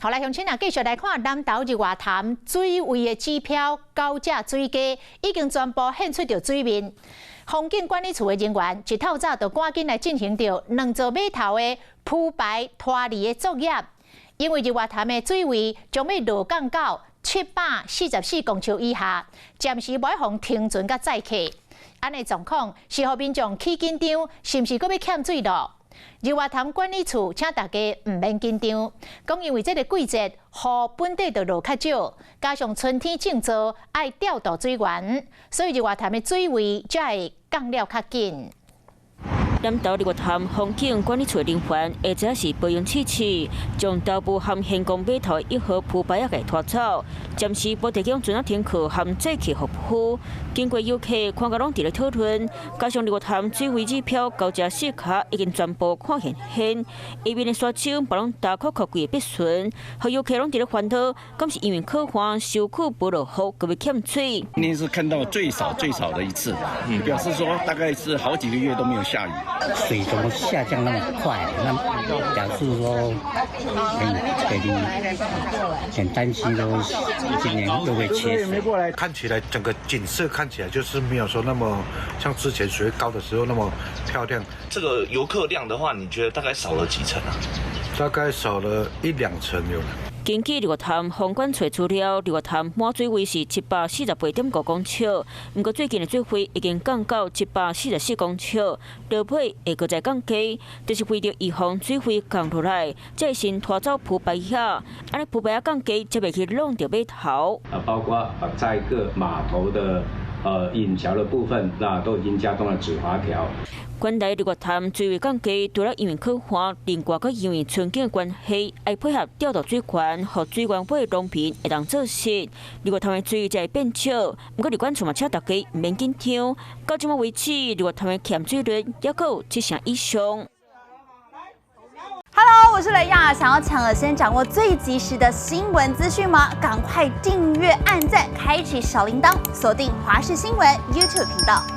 好來，鄉親啊，繼續來看南投日月潭水位的指標高架水價已經全部現出著水面。風景管理處的人員一透早就趕緊來進行著兩座碼頭的鋪排拖離的作業，因為日月潭的水位將欲落降到744公尺以下，暫時無愛予停船佮載客。按呢狀況是予民眾起緊張，是毋是閣欲欠水囉？日月潭管理處請大家毋免緊張，講因為這个季節雨本底就落較少，加上春天種稻愛調度水源，所以日月潭的水位才會降了較緊。南投日月潭風景管理處的人員，下早是保養設施，將頭部和玄光碼頭一號鋪排仔給拖走，暫時無提供船仔停靠和載客服務。經過遊客看甲攏佇咧討論，加上日月潭水位指標高架四跤已經全部看現現，下面的沙洲嘛攏焦洘洘規个必巡，予遊客攏佇咧煩惱，敢是因為可旱收區無落雨，閣欲欠水？今天是看到最少最少的一次，表示說大概是好幾個月都沒有下雨。水怎麼下降那麼快？那表示說很很擔心，說今年又會缺水。看起來整個景色看起來就是沒有說那麼像之前水高的時候那麼漂亮。這個遊客量的話，你覺得大概少了幾成啊？大概少了一兩成有。根據日月潭風管處資料，日月潭滿水位是748.5公尺，毋過最近的水位已經降到744公尺，落尾會閣再降低，就是為著預防水位降落來，才會先拖走鋪排仔，按呢鋪排仔降低，才袂去挵著碼頭。啊，包括載客碼頭的引橋的部分，那都已經加裝了止滑條。原來日月潭水位降低，除了因為可旱，另外閣因為春耕的關係，愛配合調度水源，予水源尾農民會當做事。日月潭的水才會變少。毋過旅管處嘛請大家毋免緊張，到這馬為止，日月潭的欠水率猶閣有七成以上。 Hello，我是雷亞，想要搶先掌握最及時的新聞資訊嗎？趕快訂閱、按讚、開啟小鈴鐺，鎖定華視新聞 YouTube 頻道。